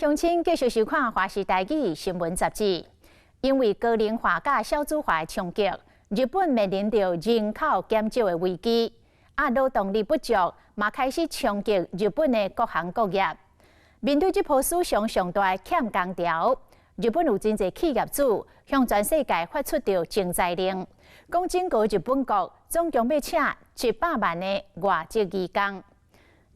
鄉親繼續收看《華視台語新聞雜誌》。因為高齡化佮少子化的衝擊，日本面臨著人口減少的危機，啊，勞動力不足嘛開始衝擊日本的各行各業。面對這波史上上大的欠工潮，日本有真濟企業主向全世界發出著徵才令，講整個日本國總共欲請100萬的外籍移工。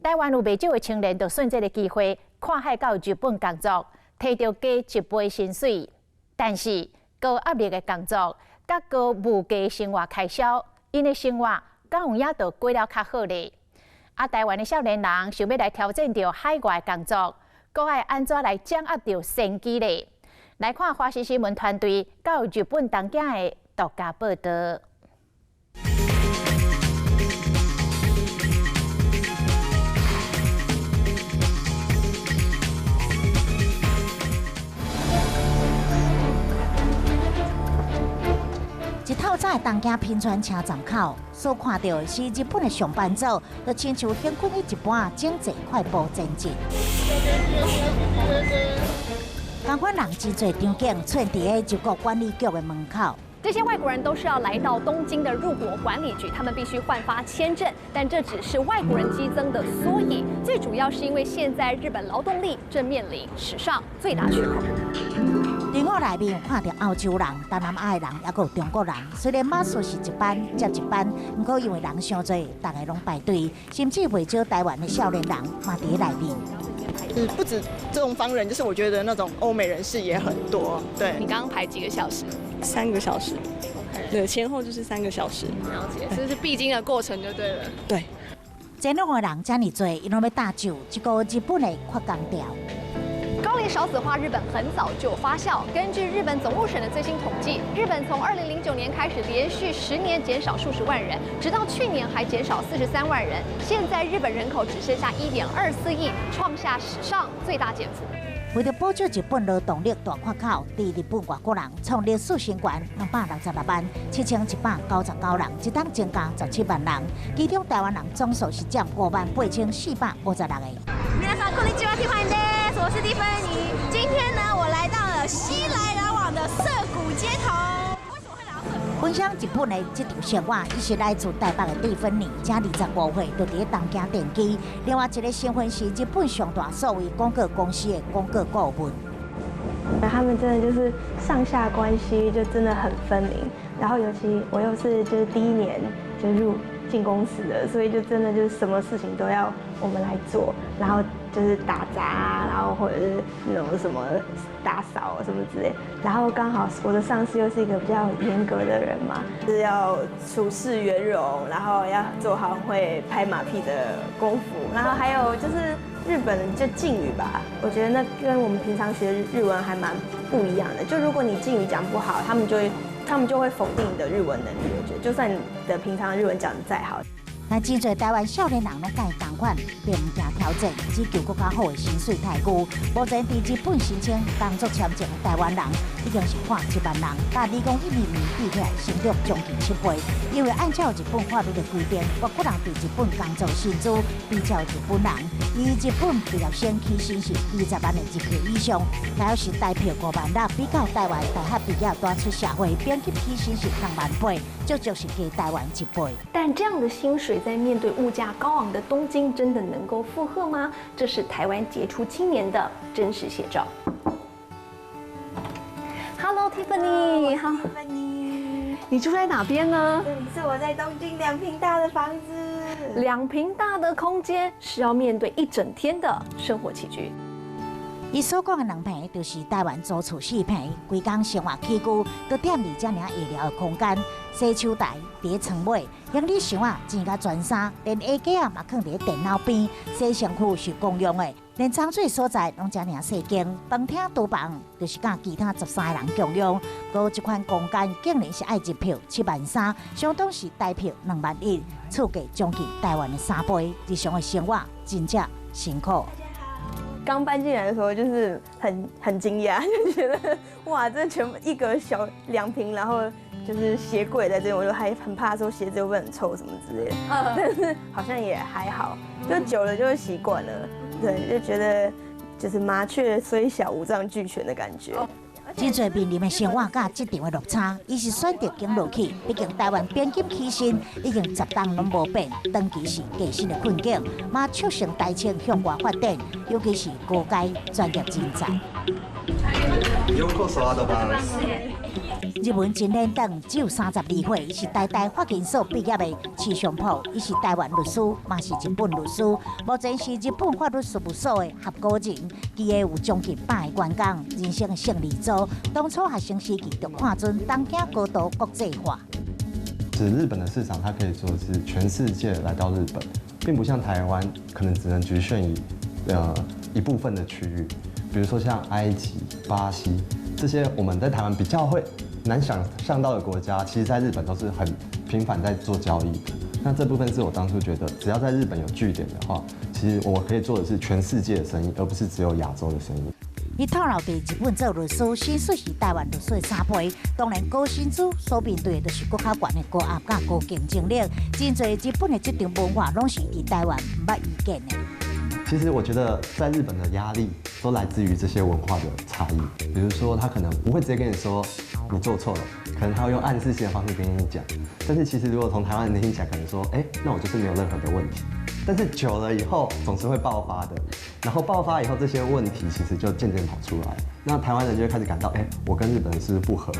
台灣有袂少的青年，就趁這个機會跨海到日本工作，提著加一倍薪水。但是高壓力的工作，佮高物價生活開銷，𪜶的生活敢有影就過了較好咧？啊，台灣的少年人想欲來挑戰著海外工作，閣愛按怎來掌握著先機咧？來看華視新聞團隊到日本東京的獨家報導。一透早的東京品川車站口，所看著的是日本的上班族，就親像行軍蟻一般，整齊快步前進。仝款人真濟場景，出現佇咧入國管理局的門口。這些外國人都是要來到東京的入國管理局，他們必須換發簽證，但這只是外國人激增的縮影。最主要是因為現在日本勞動力正面臨史上最大缺口。隊伍內面有看著歐洲人、東南亞的人，猶閣有中國人。雖然馬術是一班接一班，毋過因為人傷濟，逐个攏排隊，甚至袂少台灣的少年人嘛佇咧內面。不止東方人，就是我覺得那種歐美人士也很多。對，你剛剛排幾個小時？3個小時。對，前後就是三個小時。了解，這是必經的過程就對了。對。前路的人遮爾濟，𪜶攏欲搭救這個日本的缺工潮。高齡少子化，日本很早就發酵。根據日本總務省的最新統計，日本從2009年開始連續10年減少數十萬人，直到去年還減少43萬人。現在日本人口只剩下1.24億，創下史上最大減幅。為著補救日本勞動力大缺口，佇日本外國人創歷史新高266萬7199人，一冬增加17萬人。其中台灣人總數是佔58,456個。皆さんこんにちは、蒂凡です。我是蒂芬妮。今天呢，我來到了熙來攘往的澀谷街頭。為什麼會來到澀谷？分享日本的這場生活，伊是來自台北的蒂芬妮，才25歲，就佇咧東京奠基。另外一个身份是日本上大數位廣告公司的廣告顧問。那他們真的就是上下關係就真的很分明，然後尤其我又是就是第一年就入進公司的，所以就真的就是什麼事情都要我們來做，然後就是打雜，然後或者是那種什麼打掃什麼之類，然後剛好我的上司又是一個比較嚴格的人嘛，是要處事圓融，然後要做好會拍馬屁的功夫，然後還有就是日本就敬語吧，我覺得那跟我們平常學日文還蠻不一樣的。就如果你敬語講不好，他們就會否定你的日文能力。我覺得，就算你的平常日文講得再好。但真濟台灣少年人攏佮伊仝款，並毋驚挑戰，只求閣較好的薪水待遇。目前佇日本申請工作簽證的台灣人已經是破7萬人，佮2012年比起來，成長將近7倍。因為按照日本法律的規定，外國人佇日本工作薪資比照日本人，以日本畢業生起薪是20萬的日幣以上，大約是台幣5萬六，比較台灣大學畢業拄出社會，平均起薪是2萬8，足足是加台灣一倍。但這樣的薪水在面對物價高昂的東京，真的能夠負荷嗎？這是台灣傑出青年的真實寫照。 Hello Tiffany，好，Tiffany，你住在哪邊呢？這裡是我在東京2坪大的房子。2坪大的空間是要面對一整天的生活起居。伊所講的2坪，就是台灣租厝4坪，規工生活起居都踮佇遮爾下寮的空間，洗手台佇咧床尾，行李箱仔錢甲全衫，連鞋架仔嘛囥佇咧電腦邊，洗身軀是公用的，連沖水所在攏遮爾細間，飯廳廚房就是佮其他13個人共用。閣這款空間竟然是愛日票7萬3，相當是台票2萬1，厝價將近台灣的3倍，日常的生活真正辛苦。剛搬進來的時候就是很驚訝，就覺得哇，這全部一個小2坪，然後就是鞋櫃在這邊，我就還很怕說鞋子會不會很臭什麼之類的，但是好像也還好，就久了就習慣了，對，就覺得就是麻雀雖小，五臟俱全的感覺。真濟面臨的生活佮職場的落差，伊是選擇揀落去。畢竟台灣平均起薪已經10冬攏無變，長期是低薪的困境，嘛促成台青向外發展，尤其是高階專業人才。ようこそアドバンス。日文真練長，只有32歲，伊是台大法研所畢業的池上普，伊是台灣律師，嘛是日本律師，目前是日本法律事務所的合夥人，旗下有將近100個員工，人生的勝利組。當初學生時期就看準東京高度國際化。是日本的市場，它可以說是全世界來到日本，並不像台灣，可能只能局限於一部分的區域，比如說像埃及、巴西這些我們在台灣比較會難想象到的國家，其實在日本都是很頻繁在做交易的。那這部分是我當初覺得，只要在日本有據點的話，其實我可以做的是全世界的生意，而不是只有亞洲的生意。伊透露佇日本做律師，薪水是台灣律師的3倍。當然，高薪資所面對的就是閣較懸的高壓佮高競爭力。真濟日本的職場文化，攏是佇台灣毋捌遇見的。其實我覺得，在日本的壓力都來自於這些文化的差異。比如說，他可能不會直接跟你說你做錯了，可能他會用暗示性的方式跟你講。但是其實如果從台灣人聽起來，可能說，哎，那我就是沒有任何的問題。但是久了以後，總是會爆發的。然後爆發以後，這些問題其實就漸漸跑出來。那台灣人就會開始感到，哎，我跟日本人是不是不合？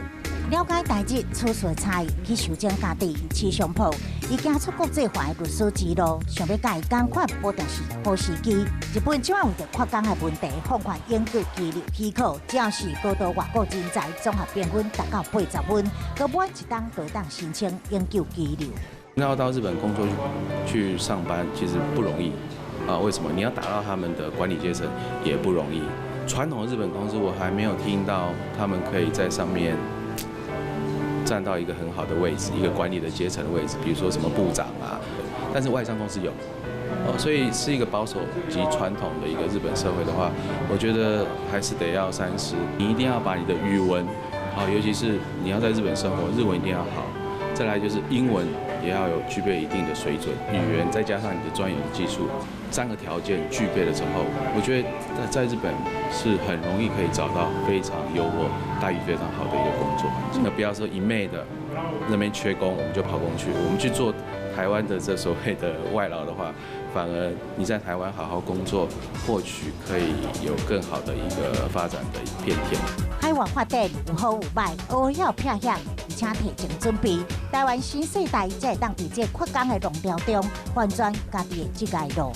了解台日處事的差異，去修正家己。池上普，伊行出國際化的律師之路，想欲佮伊仝款，無定是好時機。日本這擺為著缺工的問題，放寬永久居留許可，只要是高度外國人才，綜合評分達到80分，閣滿一冬就會當申請永久居留。那要到日本工作去上班，其實不容易啊。為什麼？你要達到他們的管理階層也不容易。傳統的日本公司，我還沒有聽到他們可以在上面站到一個很好的位置，一個管理的階層的位置，比如說什麼部長啊。但是外商公司有，哦，所以是一個保守及傳統的一個日本社會的話，我覺得還是得要三思。你一定要把你的語文，好，尤其是你要在日本生活，日文一定要好。再來就是英文也要有具備一定的水準，語言再加上你的專業的技術，三個條件具備了之後，我覺得在日本是很容易可以找到非常優渥、待遇非常好的一個工作環境。那不要說一昧的那邊缺工，我們就跑過去，我們去做台灣的這所謂的外勞的話，反而你在台灣好好工作，或許可以有更好的一個發展的一片天。海外發展有好有歹，學曉避險，而且提前準備。台灣新世代才會當佇這缺工的浪潮中，翻轉家己的職涯路。